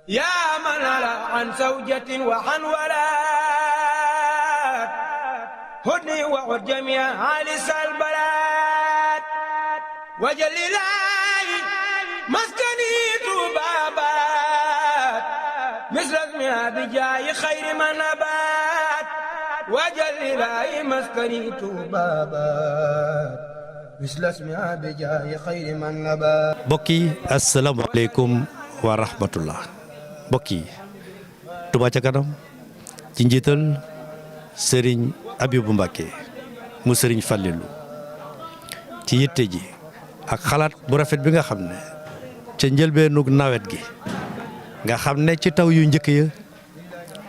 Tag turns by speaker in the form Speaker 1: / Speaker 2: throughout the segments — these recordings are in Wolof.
Speaker 1: يا من على عن زوجة وعن ولاد هدني وعد جميع عالس البلاد وجل الله مسكني بابات مثل اسمها بجاي خير من نبات وجل الله مسكني بابات مثل اسمها بجاي خير من نبات.
Speaker 2: Bokki asalaamaaleykum wa rahmatullah. Bokki Touba ca kanam ci njiital Serigne Abibou Mbacké mu Serigne Fallilou ci yitte ji ak xalaat bu rafet bi nga xam ne ca njëlbeenug nawet gi nga xam ne ci taw yu njëkk ya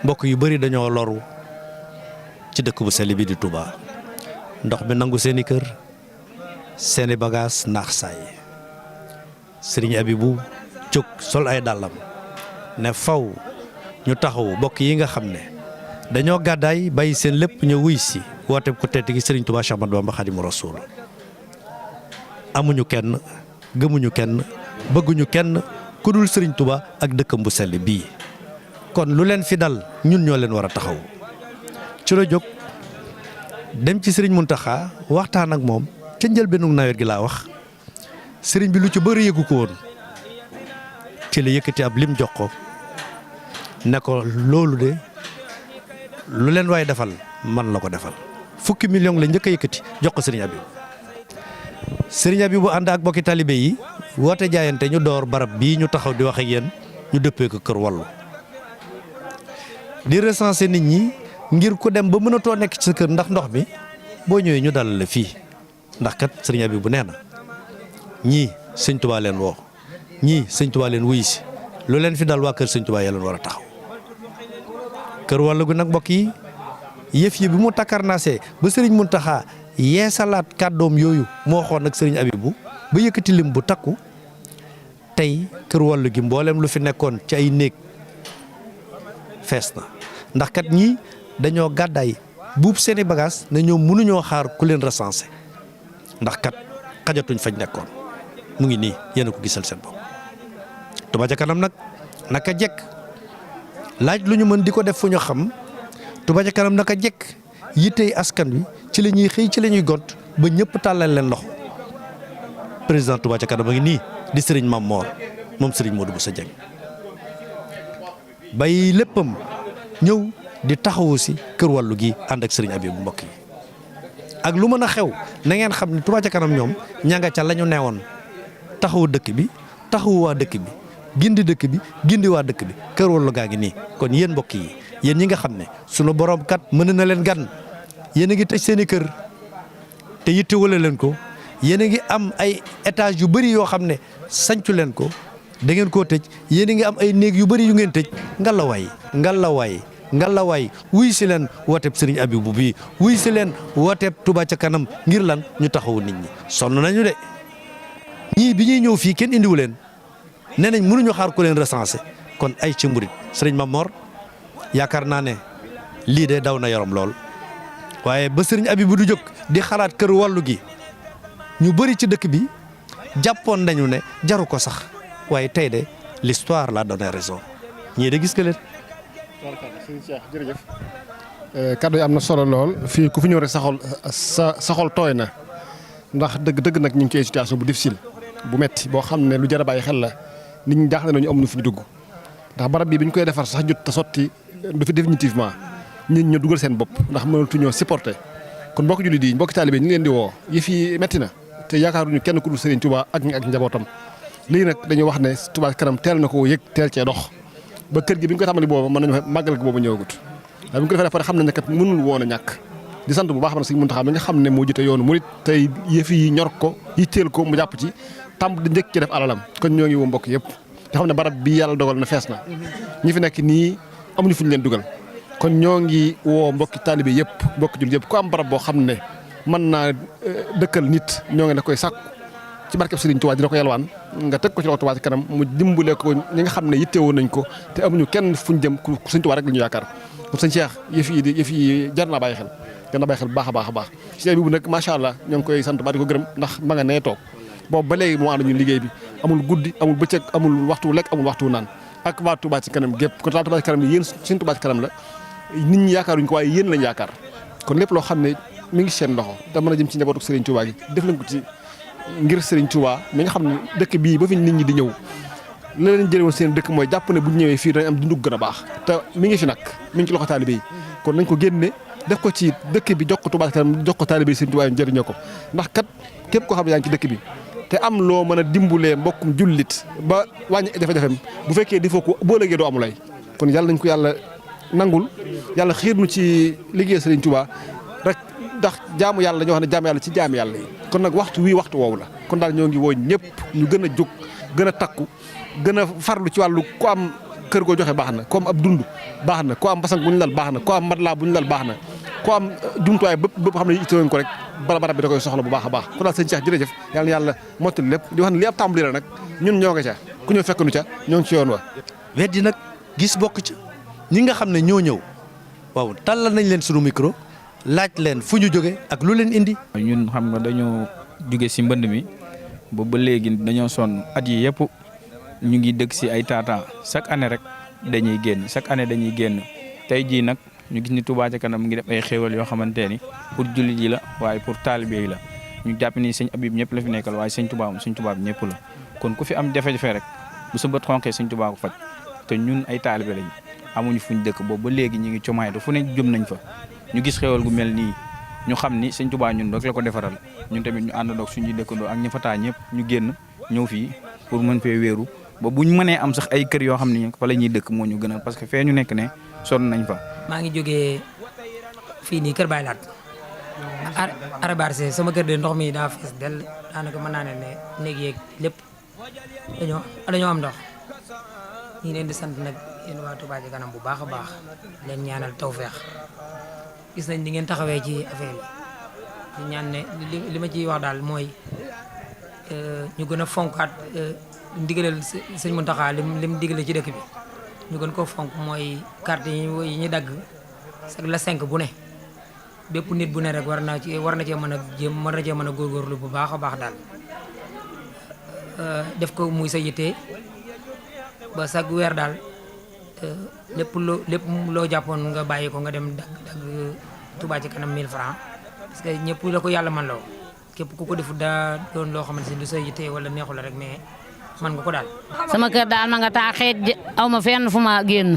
Speaker 2: mbokk yu bari dañoo loru ci dëkk bu sell bi di Touba ndox mi nangu seeni kër seeni bagaas naax saay Serigne Abibou jóg sol ay dàllam ne faw ñu taxaw bokk yi nga xam ne dañoo gàddaay bàyyi seen lépp ñu wuy si woote ko tedd gi Serigne Touba Cheikh Ahmadou Bamba Khadimu Rasul amuñu kenn gëmuñu kenn bëgguñu kenn ku dul Serigne Touba ak dëkkam bu sell bii kon lu leen fi dal ñun ñoo leen war a taxaw ci la jóg dem ci Serigne Mountakha waxtaan ak moom ca njëlbeenu nawet gi laa wax Serigne bi lu ci bëri yëgu ko woon ci la yëkkati ab lim jox ko ne ko loolu de lu leen waay defal man la ko defal fukki million la njëkk a yëkkati jox ko Serigne Abibou. Serigne Abibou ànd ak bokki talibé yi woote jaayante ñu door barab bii ñu taxaw di wax ak yéen ñu dëppee ko kër Wallu di recenser nit ñi ngir ku dem ba mënatoo nekk ci sa kër ndax ndox mi boo ñëwee ñu dalal la fii ndax kat Serigne Abibou nee na ñii Sëñ Touba leen woo ñii Sëñ Touba leen wuyu si lu leen fi dal waa kër Sëñ Touba yaa leen war a taxaw kër Wallu gu nag mbokk yi yëf yi bi mu takkarnaasee ba Serigne Mountakha yeesalaat kàddoom yooyu moo xoon nag Serigne Abibou ba yëkkati lim bu takku tey kër Wallu gi mboolem lu fi nekkoon ci ay néeg fees na ndax kat ñii dañoo gàddaay buub seeni bagage ne ñoom mënuñoo xaar ku leen recensé ndax kat xajatuñ fañ nekkoon mu ngi nii yéen a ko gisal seen bopp. Touba ca kanam nag naka jekk laaj lu ñu mën di ko def fu ñu xam Touba ca kanam naka jekk yittey askan wi ci la ñuy xëy ci la ñuy gont ba ñëpp tàllal leen loxo président Touba ca kanam a ngi nii di Serigne Mame Mor moom Serigne Modou Bousso Dieng bay léppam ñëw di taxawu si kër Wallu gi ànd ak Serigne Abibou mbokk yi ak lu mën a xew na ngeen xam ne Touba ca kanam ñoom ña nga ca la ñu neewoon taxawu dëkk bi taxawu waa dëkk bi gindi dëkk bi gindi waa dëkk bi kër Wallu gaa ngi nii kon yéen mbokk yi yéen ñi nga xam ne sunu borom kat mën na leen gan yéen a ngi tëj seen i kër te yitte wala leen ko yéen a ngi am ay étage yu bëri yoo xam ne sancu leen ko da ngeen koo tëj yéen a ngi am ay néeg yu bëri yu ngeen tëj ngalawaay wuy si leen wooteeb Serigne Abibou bii wuy si leen wooteeb Touba ca kanam ngir lan ñu taxawu nit ñi sonn nañu de ñii bi ñuy ñëw fii kenn indiwu leen nee nañ mënuñu xaar ku leen recensé kon ay ci mburit Serigne Mame Mor yaakaar naa ne lii de daw na yaram lool waaye ba Serigne Abibou du jóg di xalaat kër Wallu gi ñu bëri ci dëkk bi jàppoon nañu ne jaru ko sax waaye tey de l'histoire l'a donné raison ñii de gis nga leen.
Speaker 3: jërëjëf kaddu yi am na solo lool fii ku fi ñëw rek sa xol tooy na ndax dëgg nag ñu ngi ci situation bu difficile bu metti boo xam ne lu jar a bàyyi xel la nit ñi jaaxle nañu amuñu fi ñu dugg ndax barab bi ñu koy defar sax jot te sotti du fi définitivement nit ñi dugal seen bopp ndax mënatuñoo supporter kon mbokki jullit yi mbokki taalibe ñu ngi leen di woo yëf yi metti na te yaakaaruñu kenn ku dul Serigne Touba ak njabootam lii nag dañuy wax ne Touba ca kanam teel na ko yëg teel cee dox ba kër gi bi ñu koy tàmbali boobu mën nañu màggal gi boobu ñëwagut waaye bi ñu ko defee pare xam nañ ne kat mënul woon a ñàkk di sant bu baax nag Serigne Mountakha mi nga xam ne moo jiite yoonu murit tey yëf yi ñor ko yitteel ko mu jàpp ci tàmb di njëkk ci def alalam kon ñoo ngi woo mbokk yëpp te xam ne barab bi yàlla dogal na fees na ñi fi nekk nii amuñu fu ñu leen dugal kon ñoo ngi woo mbokki taalibe yëpp mbokki jul yëpp ku am barab boo xam ne mën naa dëkkal nit ñoo ngi la koy sàkku ci barkeb Serigne Touba dina ko yalwaan nga teg ko ci loxo Touba ca kanam mu dimbale ko ñi nga xam ne yittewoo nañ ko te amuñu kenn fuñ jëm ku Serigne Touba rek la ñu yaakaar kon sëñ Cheikh yëf yi jar naa bàyyi xel bu baax a baax Cheikh bi bu nag macha allah ñoo ngi koy sant ba di ko gërëm ndax ma nga nee toog boobu ba léegi moo ànd ñu liggéey bi amul guddi amul bëccëg amul waxtu lekk amul waxtu naan ak waa Touba ci kanam gépp kon waa Touba ci kanam yéen suñu Touba ci kanam la nit ñi yaakaaruñ ko waaye yéen lañ yaakaar kon lépp loo xam ne mi ngi seen loxo da mën a jëm ci njabootu Serigne Touba gi def nañ ko ci ngir Serigne Touba mi nga xam ne dëkk bii ba fi nit ñi di ñëw la leen jëlee woon seen dëkk mooy jàpp ne bu ñu ñëwee fii dañ am dundu gën a baax te mi ngi fi nag mi ngi ci loxo taalibe yi kon nañ ko génne def ko ci dëkk bi jox ko Touba ci kanam jox ko taalibe yi Serigne Touba yi jëriñoo ko ndax kat képp koo xam ne yaa ngi ci dëkk bi te am loo mën a dimbulee mbokkum jullit ba wàññi jafe-jafem bu fekkee di foo ko boo léegi doo amulay kon yàlla nañ ko yàlla nangul yàlla xiir nu ci liggéey Serigne Touba rek ndax jaamu yàlla dañoo wax ne jaamu yàlla ci jaamu yàlla yi kon nag waxtu wii waxtu woowu la kon daal ñoo ngi woo ñëpp ñu gën a jóg gën a takku gën a farlu ci wàllu ku am kër goo joxe baax na ku am ab dund baax na ku am basang bu ñu lal baax na ku am matelas bu ñu lal baax na ku am jumtuwaay bëpp xam ne itteewoon ko rek barab bi da koy soxla bu baax a baax kon daal sëñ Cheikh jërëjëf yàlla na yàlla mottali lépp di wax ne li ab tàmbali la nag ñun ñoo nga ca ku ñëw fekk nu ca ñoo ngi ci yoon wa
Speaker 2: weddi nag gis bokk ca ñi nga xam ne ñoo ñëw waaw tàllal nañ leen sunu micro laaj leen fu ñu jóge ak lu leen indi.
Speaker 4: ñun xam nga dañoo jóge si mbënd mi ba léegi dañoo sonn at yi yëpp ñu ngi dëkk si ay taataa chaque année rek dañuy génn tey jii nag ñu gis ni Touba ca kanam ngi def ay xéewal yoo xamante ni pour jullit yi la waaye pour taalibe yi la ñu jàpp ni sëñ Abib ñëpp la fi nekkal waaye sëñ Touba bi ñëpp la kon ku fi am jafe-jafe rek bu sa bët xonqee sëñ Touba ko faj te ñun ay taalibe lañ amuñu fuñ dëkk boobu ba léegi ñu ngi comaay te fu ne jëm nañ fa ñu gis xéewal gu mel nii ñu xam ni sëñ Touba ñun rek la ko defaral ñun tamit ñu àndandoog suñuy dëkkandoo ak ñi fa taa ñëpp ñu génn ñëw fii pour mën fee wéeru ba buñ mënee am sax ay kër yoo xam ne fa la ñuy dëkk moo ñu gënal parce que fee ñu nekk ne sonn nañ fa.
Speaker 5: maa ngi jógee fii nii Kër Baye Laat arabarse sama kër de ndox mi daa fees dell daanaka mën naa ne néeg yeeg lépp dañoo am ndox ñu ngi leen di sant nag yéen waa Touba ca kanam bu baax a baax leen ñaanal tawfeex gis nañ ni ngeen taxawee ci affaire yi ñaan ne li ma ciy wax daal mooy ñu gën a fonkaat ndigalal sëñ Mountakha lim digale ci dëkk bi ñu gën koo fonk mooy carte yi ñu dagg sax la 5 bu ne bépp nit bu ne rek war na cee mën a góorgóorlu bu baax a baax daal def ko muy sa yitte ba sag weer daal lépp loo jàppoon nga bàyyi ko nga dem dagg Touba ci kanam 1000 francs parce que ñëpp la ko yàlla man loo képp ku ko defu daa doon loo xamante ni du sa yitte wala neexu la rek mais man nga ko daal.
Speaker 6: sama kër daal ma nga taa xeej aw ma fenn fu ma génn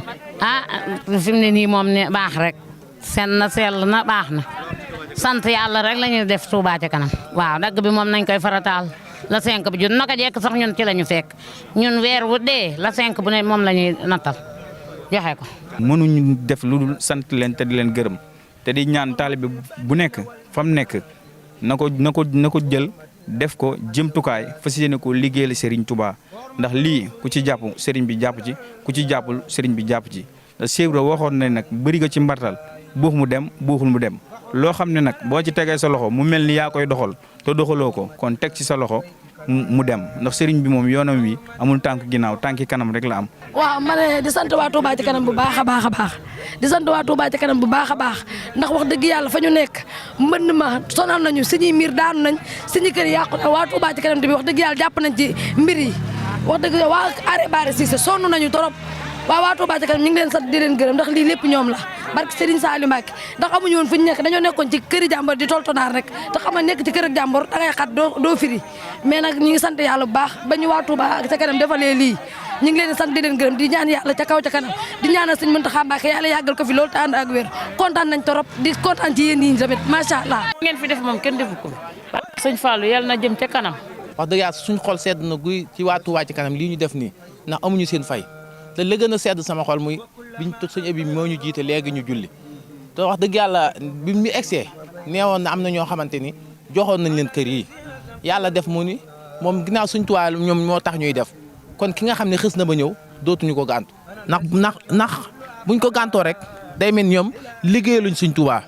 Speaker 6: fi mu ne nii moom ne baax rek seen na sell na baax na sant yàlla rek la ñuy def Touba ca kanam waaw dagg bi moom nañ koy farataal la 5 bi jun naka jekk sax ñun ci la ñu fekk ñun weer wu dee la 5 bu ne moom la ñuy nattal joxe ko.
Speaker 4: mënuñu def lu dul sant leen te di leen gërëm te di ñaan taalibe bu nekk fa mu nekk na ko jël. def ko jëmtukaay fas yéene ko liggéeyal Serigne Touba ndax lii ku ci jàpp Serigne bi jàpp ci ku ci jàppul Serigne bi jàpp ci ndax Cheikh Ibra waxoon na nag bëri nga ci mbartal buux mu dem buuxul mu dem loo xam ne nag boo ci tegee sa loxo mu mel ni yaa koy doxal te doxaloo ko kon teg ci sa loxo mu dem ndax Serigne bi moom yoonam wi amul tànk ginnaaw tànki kanam rek la am.
Speaker 7: waaw ma ne di sant waa Touba ci kanam bu baax a baax a baax di sant waa Touba ci kanam bu baax a baax ndax wax dëgg yàlla fa ñu nekk mbënd ma sonal nañu suñuy miir daanu nañ suñu kër yàqu na waa Touba ci kanam tamit wax dëgg yàlla jàpp nañ ci mbir yi wax dëgg waa Are Bare Cissé sonn nañu torop waa Touba ci kanam ñu ngi leen sant di leen gërëm ndax lii lépp ñoom la barke Serigne Saliou Mbacké ndax amuñu woon fu ñu nekk dañoo nekkoon ci këri jàmbor di toltonaar rek te xam nga nekk ci kër ak jàmbor da ngay xat doo firi mais nag ñu ngi sant yàlla bu baax ba ñu waa Touba ca kanam defalee lii ñu ngi leen di sant di leen gërëm di ñaan yàlla ca kaw ca kanam di ñaanal Serigne Mountakha Mbacké yàlla yàggal ko fi loolu te ànd ak wér kontaan nañ torop di kontaan ci yéen ñi tamit macha allah.
Speaker 6: ngeen fi def moom kenn defu ko sëñ Fallou yàlla na jëm ca kanam.
Speaker 8: wax dëgg yàlla suñu xol sedd na guy ci waa Touba ci kanam lii ñu def nii ndax amuñu seen fay te la gën a sedd sama xol muy biñ sëñ Abi moo ñu jiite léegi ñu julli te wax dëgg yàlla bi mu egsee neewoon na am na ñoo xamante ni joxoon nañ leen kër yi yàlla def mu ni moom ginnaaw suñ Touba ñoom moo tax ñuy def kon ki nga xam ne xës na ba ñëw dootuñu ko gàntu ndax buñ ko gàntoo rek day mel ñoom liggéeyaluñ suñ Touba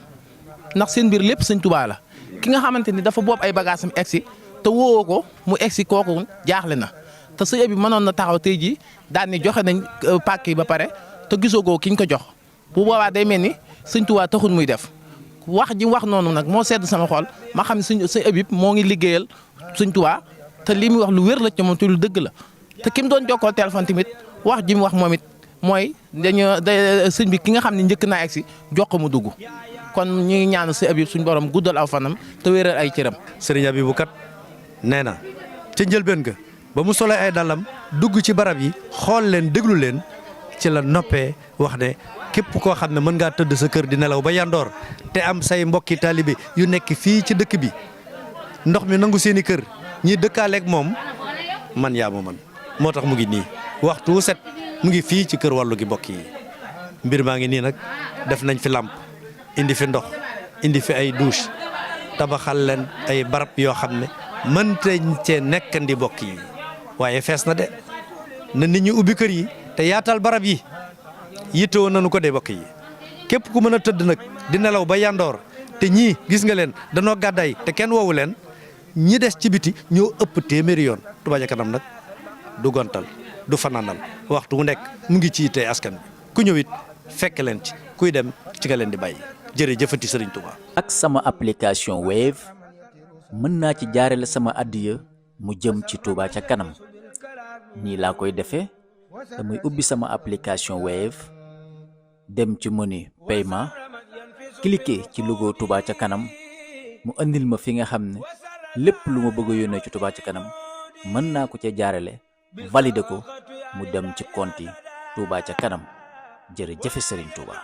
Speaker 8: ndax seen mbir lépp suñ Touba la ki nga xamante ni dafa boobu ay bagages am egsi te wóowoo ko mu egsi kooku jaaxle na te sëñ Abi mënoon na taxaw tey jii daan ni joxe nañ pàkk yi ba pare te gisoo ko ki ñu ko jox bu boobaa day mel ni sëñ Touba taxul muy def wax ji wax noonu nag moo sedd sama xol ma xam ne sëñ Abi moo ngi liggéeyal sëñ Touba te li muy wax lu wér la ci moom te lu dëgg la te ki mu doon jokkoo téléphone tamit wax ji mu wax moom it mooy sëñ bi ki nga xam ne njëkk naa egg si jox ko mu dugg kon ñu ngi ñaan sëñ Habib suñu borom guddal aw fanam te wéeral ay cëram.
Speaker 2: sëriñ Habibou kat nee na ca njëlbeen ga ba mu solee ay dalam dugg ci barab yi xool leen déglu leen ci la noppee wax ne képp koo xam ne mën ngaa tëdd sa kër di nelaw ba yandoor te am say mbokki taalibe yu nekk fii ci dëkk bi ndox mi nangu seeni kër ñi dëkkaaleeg moom man yaa ma man moo tax mu ngi nii waxtu wu set mu ngi fii ci kër wàllu gi mbokk yi mbir maa ngi nii nag def nañ fi làmp indi fi ndox indi fi ay douche tabaxal leen ay barab yoo xam ne mëntañ cee nekkandi mbokk yi waaye fees na de na nit ñi ubbi kër yi te yaatal barab yi yittewoo nañu ko de mbokk yi képp ku mën a tëdd nag di nelaw ba yandoor te ñii gis nga leen danoo gàddaay te kenn woowu leen ñi des ci biti ñoo ëpp téeméeri yoon Touba Ca Kanam nag du gontal du fanaanal waxtu wu nekk mu ngi ci yitte askan bi ku ñëw it fekk leen ci kuy dem ci nga leen di bàyyi jërëjëfati Serigne Touba.
Speaker 9: ak sama application Wave mën naa ci jaarale sama addiya mu jëm ci Touba Ca Kanam nii laa koy defee damay ubbi sama application Wave dem ci menu paiement cliquer ci logo Touba Ca Kanam mu andil ma fi nga xam ne lépp lu ma bëgg a yónnee ci Touba Ca Kanam mën naa ko ca jaarale valider ko mu dem ci compte Touba Ca Kanam jërëjëf Serigne Touba.